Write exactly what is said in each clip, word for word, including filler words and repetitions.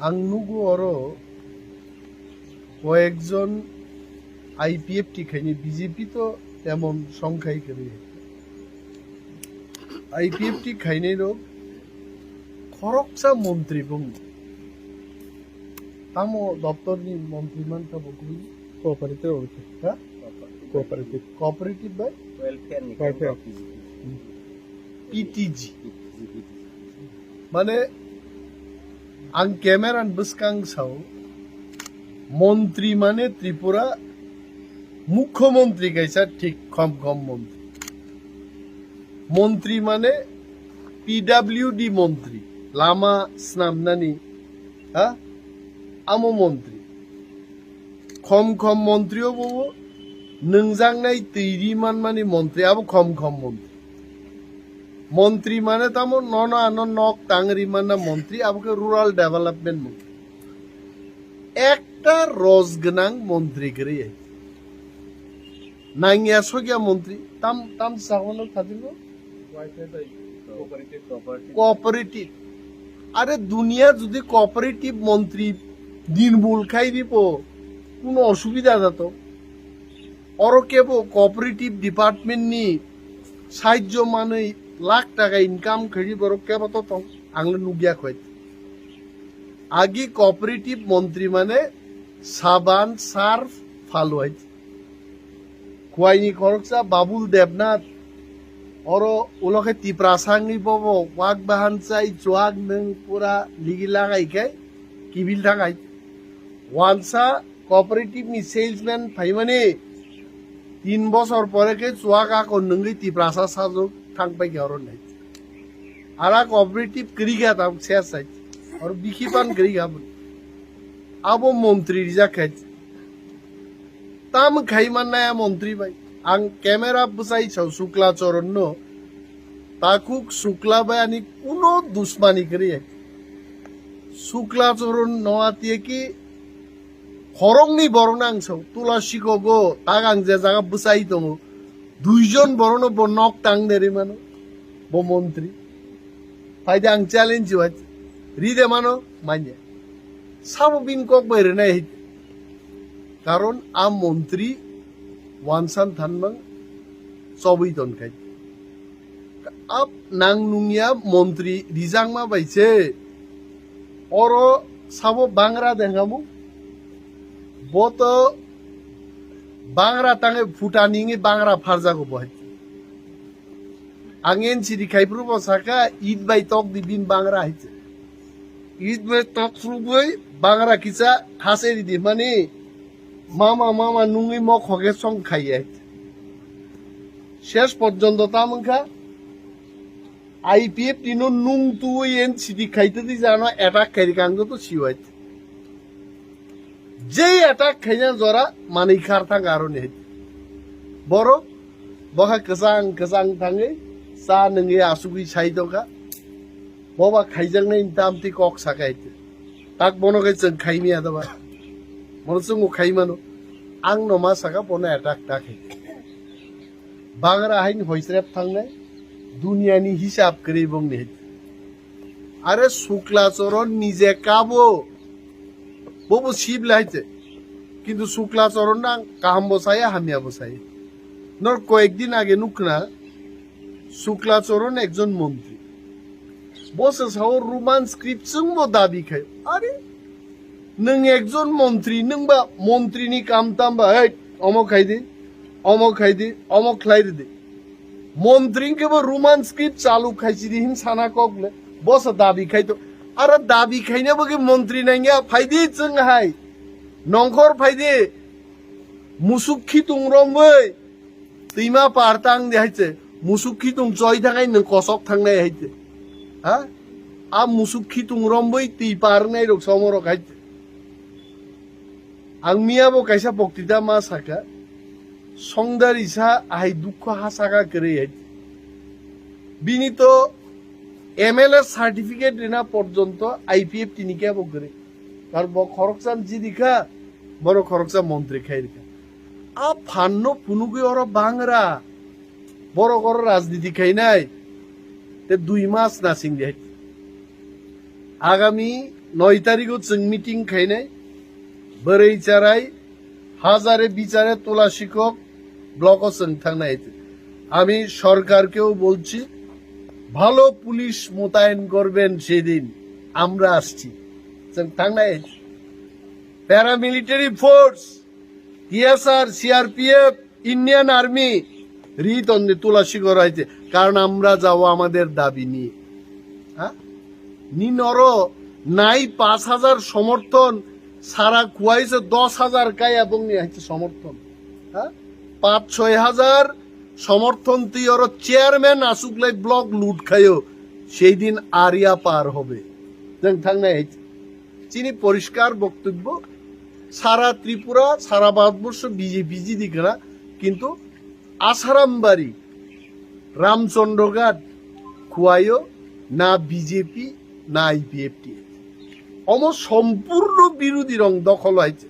Ang nugo oro koyekjon I P F T khaini, B J P to temon songkhai kwrwi. I P F T khainai rok khoroksa montri bung. Tamo doptor ni montri man ka bo kwi? Cooperative officer. Ha? Cooperative. Cooperative bai? Welfare ni Welfare. P T G. Mane, ang camera ni bwskang sao, montri mane Tripura mukhyamantri kaisa thik khom khom montri. Montri mane P W D montri, lama snamnani, ha? Amo montri. Khom khom montri obo bo nwngjaknai twi ri manmani montri, abo khom khom montri. Montri mane tamo nono ano nok tang ri manna montri, abo khe rural development montri. Ekta roj gwnang montri kwrwi. Nangya sokya montri, tam, tam sagono khatingo? Cooperative. Cooperative. Are duniya jodi cooperative montri nirbul khai dibo, kuno osubida jato. Oro kebo cooperative department ni sahajjo manwi lakh taka income khaidi borok kebo to tong, ang le nugya khoi. Agi cooperative montri mane saban, sarf, phalwai. Kuaini khoroksa Babul Debnath, oro ulo khe Tiprasa wngwi bobo wak bahan chai chuak nwng pura ligi lagai khe kibil thangai. Wansa cooperative ni salesman phaimani tin bosor pore khe chuak ako nwngwi Tiprasa sajwk thang pai khe oro nai. Ara cooperative kwrwi kha tam ses sai. Oro bikhi pan kwrwi kha bun. Abo montri rijak khe. Tam khai mannaya montri bai. Ang camera bwsai sao Sukla Charan no. Takhuk Sukla bai ani kuno dusmani kwrwi. Sukla Charan no atiye ki khoroknwi borok no ang sao. Tula sikogo tak ang je jaga bwsai tongo. Duijon borok no bo nok tang derwi mano. Bo montri. Phaide ang challenge wai. Ride mano manya. Sabo bini kok bai rwnai hai. Karon a montri wansan thanmang chobwi ton khai. Ab nang nungya montri rijakma bai se. Oro sabo bangra de hwnkamu. Bo to bangra tangwi phuta ningwi bangra pharjago bo hai. Ang N C D khai phuru bo saka, "Eid bai tok di bini bangra," hai se. Eid bai tok phuru bai bangra kisa hase di di mani, "Mama, mama," nungwi mokho khe song khai hai se. Ses porjonto tam wngkha, I P F T no nung tuwi N C D khai twi jano attack khai rikha ang joto siwai. Jei attack khaina jora manwi khar thang aroni hai. Borok bokha kwchang kwchang thangwi cha nungwi asugwi sai tongkha. Boba khaijaknai tamtwi kok sakai hai. Tak bono khe chwng khaimya da ba. Bono chwngbo khaimano. Ang no ma saka bono attack ta khai. Bangra haini hoisrep thangnai. Duniani hisab kwrwi bongni hai. Are Sukla Charan nije kabo. Bobo sibla hai se. Kintu Sukla Charan no ang kaham bo saya, hamya bo saya. Nor koyek din age nukna, Sukla Charan ekjon montri. Bo se sao Roman script chwngbo dabi khai. Are, nwng ekjon montri, nwng ba montri ni kam tam ba, "Hey, omo khai di, omo khai di, omo khlai di." Montri hwnkhe bo Roman script chalu khaisidi hin sana kok le. Bo se dabi khai to. Aro dabi khaina bo khe montri nangya, phaidi chwng hai. Nongkhor phaidi. Musuk khitung romwi. Twima par tang di hai se. Musuk khitung choi thangai nwng kosok thangnai hai se. Ha? A musuk khitung romwi twi par wngnai rok somo rok hai se. Ang miya bo kaisa boktita ma saka, songdari sa ahai dukho ha saka kwrwi hai. Bini to M L A certificate rina porjonto I P F T ni kebo kwrwi. Kar bo khoroksa jidi kha, bono khoroksa montri khai rikha. A phan no phunugwi oro bangra. Borok oro rajniti khainai. Te dui mas nasing di hai. Agami নয় তারিখও চুং মিটিং খাইনাই, বরেই চারাই, হাজারে বিচারে তুলা শিক্ষক ব্লকও চুং থাংনাই। আমি সরকারকেও বলছি, ভালো পুলিশ মোতায়েন করবেন সেদিন, আমরা আসছি। চুং থাংনাই, paramilitary force, TSR, CRPF, Indian army, রি তন্দে তুলা শিখর হয়েছে, কারণ আমরা যাবো আমাদের দাবি নিয়ে। হ্যাঁ, নি নরো নাই পাঁচ হাজার সমর্থন, সারা খুয়াইছে দশ হাজার কাই এবং নিয়ে হচ্ছে সমর্থন। হ্যাঁ, পাঁচ ছয় হাজার সমর্থন তুই ওর চেয়ারম্যান আসুকলাই ব্লক লুট খাইও, সেই দিন আরিয়া পার হবে। যেন থাংনাই হয়েছে। চিনি পরিষ্কার বক্তব্য, সারা ত্রিপুরা, সারা ভারতবর্ষ বিজেপি জিদি কেনা, কিন্তু আসারামবাড়ি, রামচন্দ্রঘাট, খুয়াইও না বিজেপি না আইপিএফটি। অম সম্পূর্ণ বিরোধী রং দখল হয়েছে।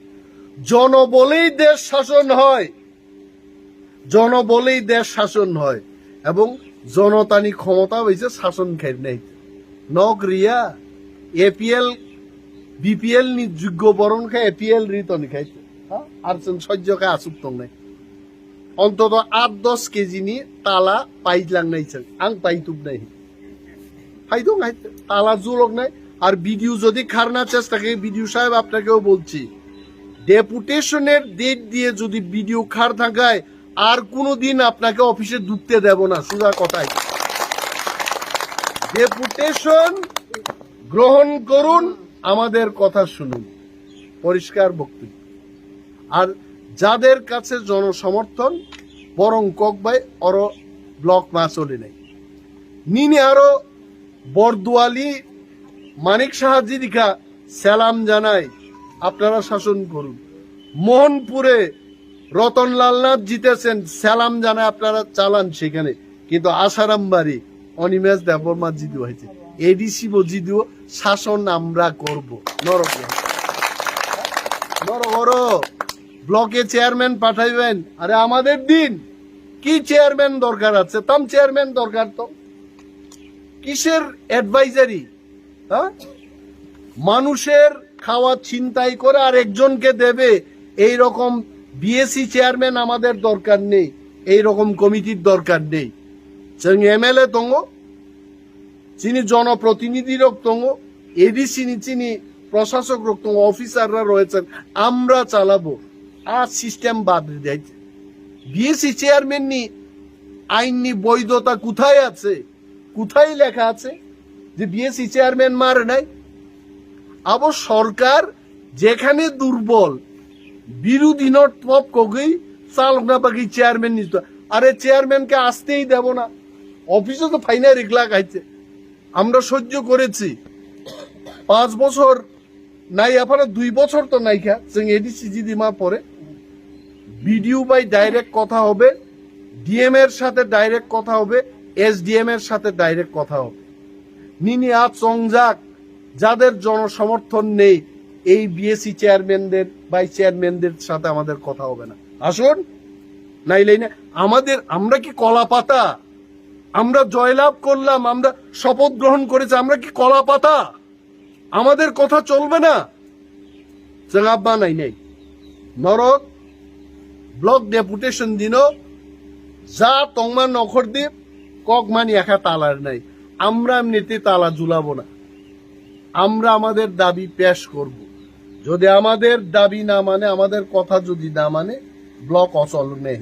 জনবলেই দেশ শাসন হয়, জনবলেই দেশ শাসন হয় এবং জনতানি ক্ষমতা হয়েছে শাসন খাই নাই। নক রিয়া এপিএল, বিপিএল নি যোগ্য বরণ খাই এপিএল রি তনি খাইছে। হ্যাঁ? আর চুন সহ্য খাই আসুক তং নাই। অন্তত আট দশ কেজি নি তালা পাইলাং নাই চুন। আং পাইতুক নাই। ফাইদং হাইতে, তালা জুলক নাই। আর ভিডিও যদি খার না চেষ্টা করে, ভিডিও সাহেব আপনাকেও বলছি, ডেপুটেশনের ডেট দিয়ে যদি ভিডিও খার থাকায়, আর কোনোদিন আপনাকে অফিসে ঢুকতে দেব না, সোজা কথাই। ডেপুটেশন গ্রহণ করুন, আমাদের কথা শুনুন, পরিষ্কার বক্তব্য। আর যাদের কাছে জনসমর্থন, বরং ককবাই অরো ব্লক মা চলে নাই। নিনি আরো বরদুয়ালি মানিক সাহা জিদিকা সালাম জানাই, আপনারা শাসন করুন। মোহনপুরে রতনলাল নাথ জিতেছেন, সালাম জানায়, আপনারা চালান সেখানে। কিন্তু আসারাম বাড়ি অনিমেষ দেববর্মা জিদু হয়েছে, এডিসি বো জিদু, শাসন আমরা করব। নরক নরক ব্লকে চেয়ারম্যান পাঠাইবেন। আরে আমাদের দিন কি চেয়ারম্যান দরকার আছে? তাম চেয়ারম্যান দরকার তো। কিসের অ্যাডভাইজারি? হ্যাঁ, মানুষের খাওয়া ছিনতাই করে আর একজনকে দেবে, এই রকম বিএসি চেয়ারম্যান আমাদের দরকার নেই, এই রকম কমিটির দরকার নেই। চুন এমএলএ দঙ্গ, চিনি জনপ্রতিনিধি রক দঙ্গ, এডিসি নি চিনি প্রশাসক রক দঙ্গ, অফিসাররা রয়েছেন, আমরা চালাবো। আর সিস্টেম বাদ দিয়ে বিএসি চেয়ারম্যান নি আইন নি বৈধতা কোথায় আছে? কোথায় লেখা আছে যে বিএসি চেয়ারম্যান মারে নাই? আবার সরকার যেখানে দুর্বল, বিরোধী নট পপ কগই চালক না বাকি চেয়ারম্যান নিত। আরে চেয়ারম্যানকে আসতেই দেব না, অফিসে তো ফাইনাল রিগলা খাইছে। আমরা সহ্য করেছি পাঁচ বছর, নাই আপনারা দুই বছর তো নাইকা, চুন এডিসি জিদি মা পরে বিডিও বাই ডাইরেক্ট কথা হবে, ডিএম এর সাথে ডাইরেক্ট কথা হবে, এসডিএম এর সাথে ডাইরেক্ট কথা হবে। নিনি আ চংজাক, যাদের জনসমর্থন নেই, এই বিএসি চেয়ারম্যানদের, ভাইস চেয়ারম্যানদের সাথে আমাদের কথা হবে না। আসুন, নাইলে না আমাদের, আমরা কি কলা পাতা? আমরা জয়লাভ করলাম, আমরা শপথ গ্রহণ করেছি, আমরা কি কলা পাতা? আমাদের কথা চলবে না? জবাব বানাই নেই। নরক ব্লক ডেপুটেশন দিন, যা তংমা নখর দ্বীপ, ককমানি একা তালার নাই। আমরা এমনিতে তালা ঝুলাবো না। আমরা আমাদের দাবি পেশ করব। যদি আমাদের দাবি না মানে, আমাদের কথা যদি না মানে, ব্লক অচল নেই।